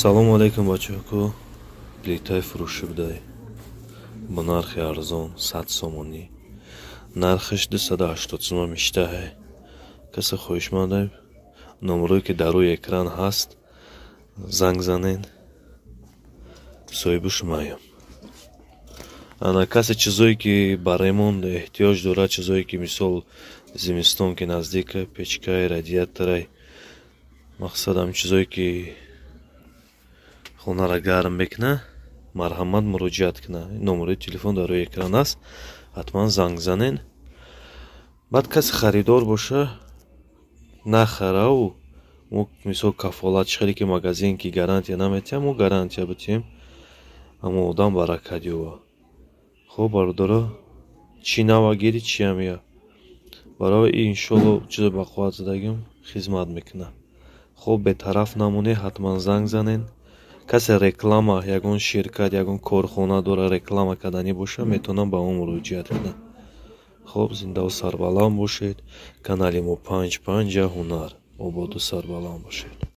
Салому алайкум, бачаҳо. Плитаи фурӯшӣ будай бо нархи арзон, 100 сомонӣ. Нархаш 280 сума мештаҳе. Касе хоҳишманда, номерое ки дар рӯи экран ҳаст, занг занен, соҳиби шумоям. Ана, касе чизое ки ба ремонт эҳтиёҷ дорад, чизое ки, мисол, зимистон ки наздика, печкаи, радиаторай, мақсад, ҳамин чизое ки хонаро гарм мекунад, марҳамат, муроҷиат кунад. Номерои телефон дар рӯи экран аст, ҳатман занг занен. Баъд касе харидор боша, нахараву мо, мисол, кафолат, чӣ хеле ки магазин ки гарантия наметиҳам, мо гарантия битиҳем, ҳамо одам баракат ёба. Хоб, бародаро, чӣ нава гири, чи ҳамия барои иншолло чизе ба қувват задагим хизмат мекунад. Хоб, бетараф намонед, ҳатман занг занен. Касе реклама, ягон ширкат, ягон корхона дора, реклама карданӣ боша, метавонад ба мо муроҷиат кунад. Хоб, зиндаву сарбаланд бошед. Канали мо «Панҷ панҷа ҳунар». Ободу сарбаланд бошед.